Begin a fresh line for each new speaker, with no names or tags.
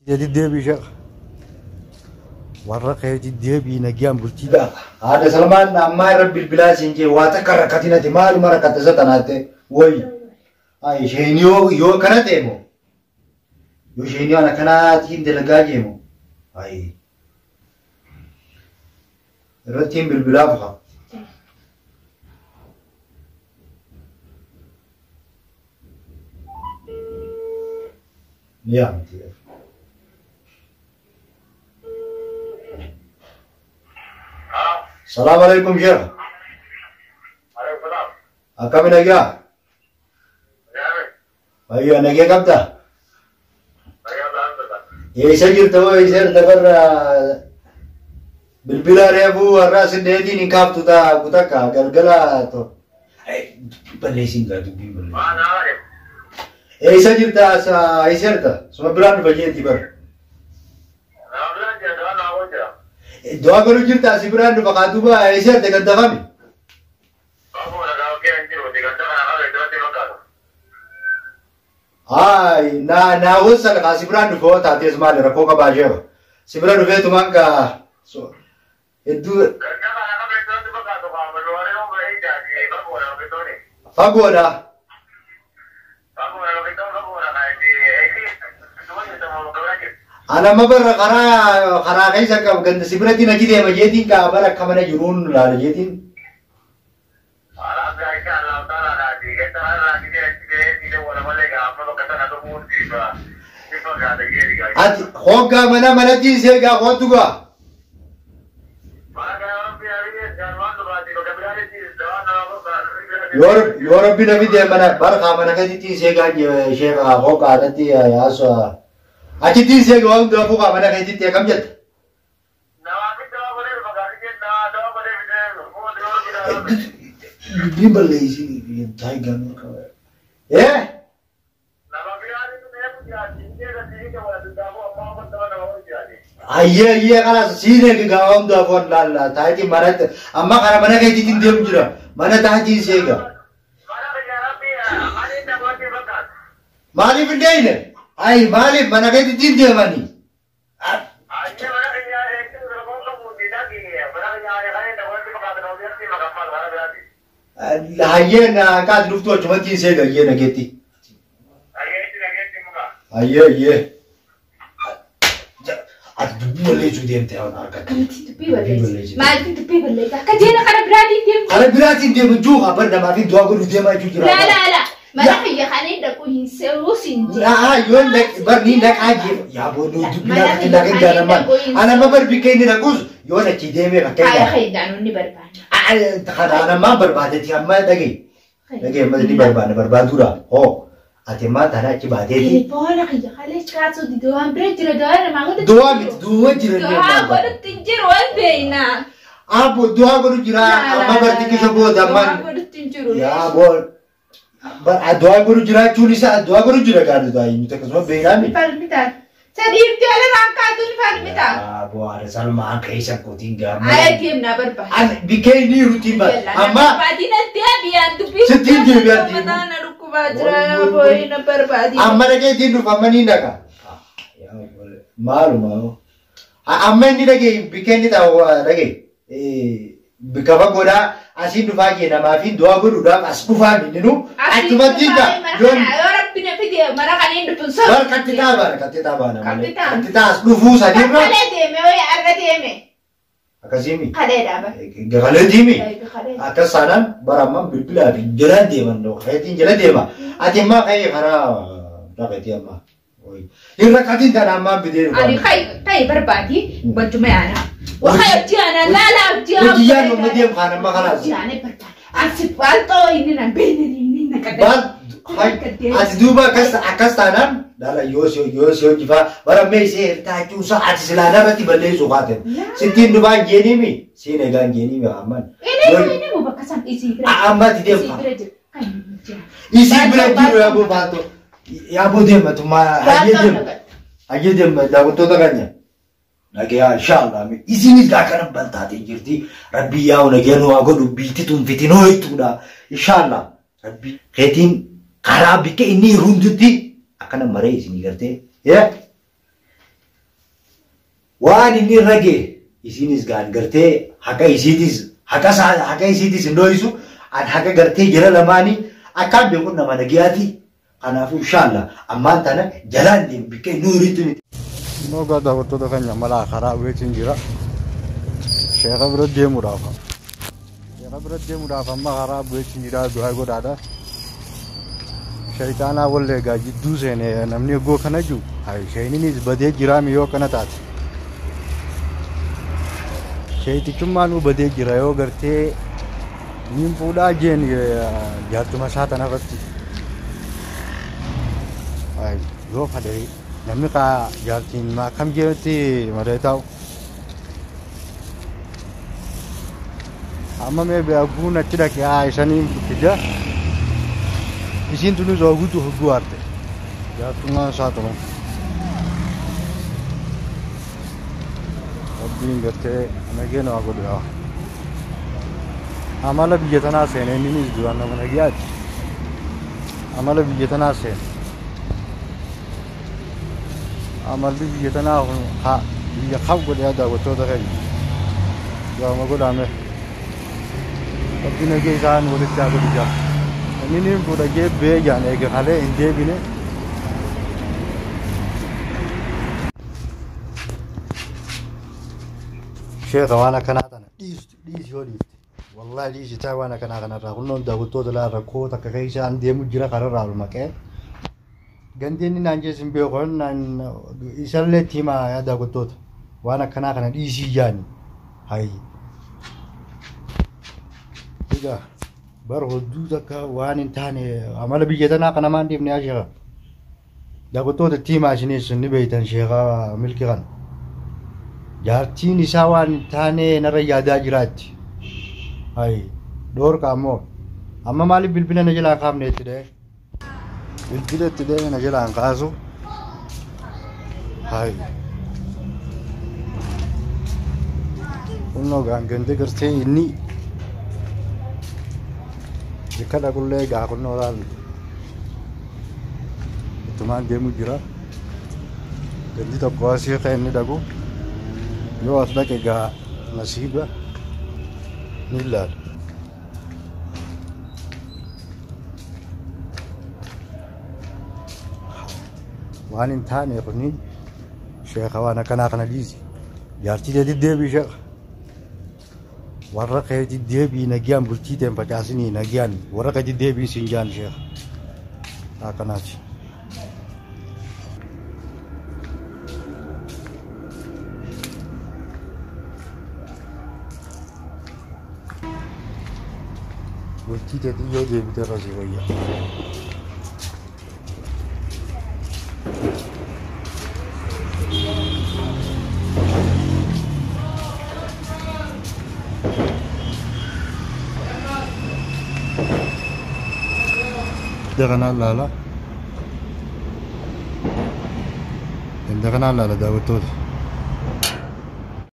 Jadi deebii sheekh. Warra keetii deebii nagaan bultii.
Haadha Salmaan ammaa irra bilbilaa siin jee waa takka rakkatin ati maaluma rakkatte isa tanaatte wayi. Ay isheen yoo kana ta'e moo yoo isheen yoo ana kanaatiin dalagaa jee moo ay irrattiin bilbilaa fuka. Ni yaamti. Salaam alaikum sheekh. Akkami nagaa? Ayyo nagee qabda? Eessa jirta hoo eessa jirta barra bilbila reefuu har'a sindeetiin hin kaaftu ta'a kutakka galgala to. Balleessiin gaa dubbiin balleessiin. Eessa jirta eessa jirta? Suma biraan dhufa jeetii bara. Du'aa godhu jirta si biraan dhufa kaa duuba eessa jirta kan dafame? Ay na wasan kaa si biraan dhufa hoo taatees maali rakkoo qabaa sheekha. Si bira dhufeetumaan kaa hedduu fagoodha. Ana amma barra karaa keessa qabu ganda si biratti na deema jeetiin kaa bara akka mana jiruun laala jeetiin. Ati hoggaa mana manatti isee gaa kootu gaa. Yoo rabbi na fide mana barqaa mana keessatti isee gaa ishee hoggaa adatti yaasa. Achitti isee gaa waan hundaafuu kaa mana keessatti akkam jetta? Dubbiin balleessii taayigaa qaba. Eh? Ayyee ayyee kanas siin eegi gaa waan hundaafuu laalla taayitii manatti amma kana mana keetiitiin deemu jira mana taayitiin isee eega. Maaliif hin deeyne? Ay maaliif mana keetiitiin deemanii? Hayyee na kaas dhuftu achumatti isee eega ayyee nageetti. Ayyee ayyee. Ati dubbii balleessuu deemte haa harkatti.
Akkamitti dubbii balleessa? Maaliif dubbii balleessa? Akka jeena kana biraatiin deemtu.
Kana biraatiin deemu juuqa bar namaa fi du'aa godhu deemaa jechuu jira.
Laa laa laa. Mana kiyya kana hin dhaqu hin seeruu siin jee.
Haa yoo bar ni dhaqaa jee yaa boonuu dubbii naa dhaqee jaalamaan. Ana amma bar bikka inni dhaquus yoo achi deemee
Haaya
fakkeenyaaf.
fayyadaan inni barbaada.
Kana ammaa barbaadetti amma dhagee. Dhagee amma inni barbaade barbaaduudha. Hoo ati ammaa tana achi baateeti.
Telefoona kiyya kalee kaasuu dide waan bira jira du'aa namaa godhutti.
Du'aa miti du'aa jira.
Du'aa godhutti hin jiru waan beekna.
Abbo du'aa godhu jira amma barti kisha booda ammaan.
Du'aa godhutti hin jiru.
Yaa boon du'aa godhu jiraachuun isaa du'aa godhu jira gaariidha du'aa inni akkasuma beeknaami.
Falmitaan. Sadiifti ala raakkaatu ni falmitaan.
Yaa boo haadha Salmaan keessa kootiin gaama.
Aya deemnaa barbaada.
Ani bikkee inni ruutiin ba'a. Amma
Barbaadina deebi'aan dubbii.
Sittiin deebi'aan deebi'u.
Mataa na dhukkubaa jira booyi na barbaadina.
Amma dhagee ittiin dhufa amma ni dhaqa. Maaluma amma inni dhagee bikkee inni taa'u dhagee bikka fagoodhaa asiin dhufaa jee namaa fi du'aa godhuudhaaf as dhufaa inni nu achumatti ta'a
Yoo rabbi na fide mana kana hin dhufun soba.
Bar kattitaa baana kattitaa baana malee
Kattitaa.
kattitaa as dhufuu sadiirra
Kalee deeme wayii arra deeme.
akkasiimi
Kaleedha bara.
galeetiimi
Kalee.
akkas taanaan bara ammaa bilbilaa fi jalaan deeman keetiin jala deema ati ammaa ka'ee karaa dhaqeetii ammaa hin rakkatiin tana ammaan fidee
Ani kai barbaadi wajjuma yaana. Wakai hojii yaana laala hojii yaana.
Hojii yaana amma deemu kaan amma kanaas.
Hojii yaana barbaadi. Asi baalxoo inni na beekne inni na kadhate.
Baal ati duuba akkas taanaan laala yoo si hojii faa bara mee isee hirtaachuu isaa ati silaa irratti balleessuu kaaten sittiin dhufaan jeeniimi siin eegaan jeeniimi ammaan.
Inni inni bakka san isii bira.
Amma ati deemu
Isii bira jira. Kan inni jira.
Isii bira jiru yaa boo baatoo yaa boo deema tummaa hayyee deema hayyee deema daawwattoota keenya. Nagaa inshallah isinis gaa kana baltaatee jirti rabbii yaa'u nagaa nu haa godhu biitti tun fitinoo jechuudha inshallah rabbii keetiin karaa bikka inni hundutti akkana maree isinii gartee. Waan inni irra ga'e isinis gaan gartee haqa isiitis haqa isaa haqa isiitis hin dho'isu an haqa gartee jara lamaanii akkaan beekun nama nagayaati. Kanaafuu inshallah ammaan tana jalaan deemu bikkee nuuritti miti.
Nogaa daawwattoota keenya malaa karaa weetiin jira. Sheeka bira deemuudhaaf. Sheeka bira deemuudhaaf amma karaa weetiin jira du'aa godhaadha. Shayitaanaa wallee egaa jidduu seene namni eegoo kana jiru. Shayininis badee jiraami yoo kana taate. Shayitichummaan badee jira yoo gartee niin fuudhaa jeen jaartuma isaa tanarratti. Yoo fadhe namni kaa jaartiin akkam jeetti maree taa'u. Amma mee beekuun achi dhaqee haa isaniin fida. Isiin tunis oguutu hogguu arte. Jaartummaan isaa turan. Rabbiin gartee nageenya waa godhu yaa. Amala biyya tanaa seene inninis duraan nama nagayaati. Amala biyya tanaa seene. Amalli biyya tanaa kun haa biyya kam godhe daawwattoota keenya. Gaama godhame. Rabbi nagee isaan walitti haa godhu jaa. Inni niin fuudha jee bee jaan eega kalee hin deebine. Sheekha waan akkanaa tana dhiistu dhiisi yoo dhiifte. Wallahi dhiisi taa waan akkanaa kanarraa kunnoon daawwattoota laa rakkoo takka keessa an deemu jira kararraa ol maqee. Gandeen inni naan jees hin beeku naan isallee itti himaa yaa daawwattoota waan akkanaa kana dhiisii jaani. Hayi. Egaa bar hodduu takka waan hin taane amala biyya tanaa kana maan dhiifne yaa sheekha. Daawwattoota itti himaa isinis ni beektan sheekha milki kana. Jaartiin isaa waan hin taane narra yaadaa jiraatti. Hayi dhoorka ammoo amma maaliif bilbila na jalaa kaafne itti dha'e? Bilbila itti dha'e na jalaan kaasu. Hayi. Kunnoo gaangante gartee inni bikka dhaqullee gaa kunnoo laal ittumaan deemu jira. Gandi tokko asii kan inni dhaqu yoo as dhaqe gaa nasiiba ni ilaala. Waan hin taane kuni sheeka waan akkanaa kana dhiisi. Jaartii teetii deebii sheeka. Warra keetii deebii nagiyaan bultii teen facaasinii nagiyaan warra keetii deebii siin jaan sheeka. Akkanaati. Bultii teetii yoo deebite irra si wayya. Ganda kanaa laala. Ganda kanaa laala daawwattoota.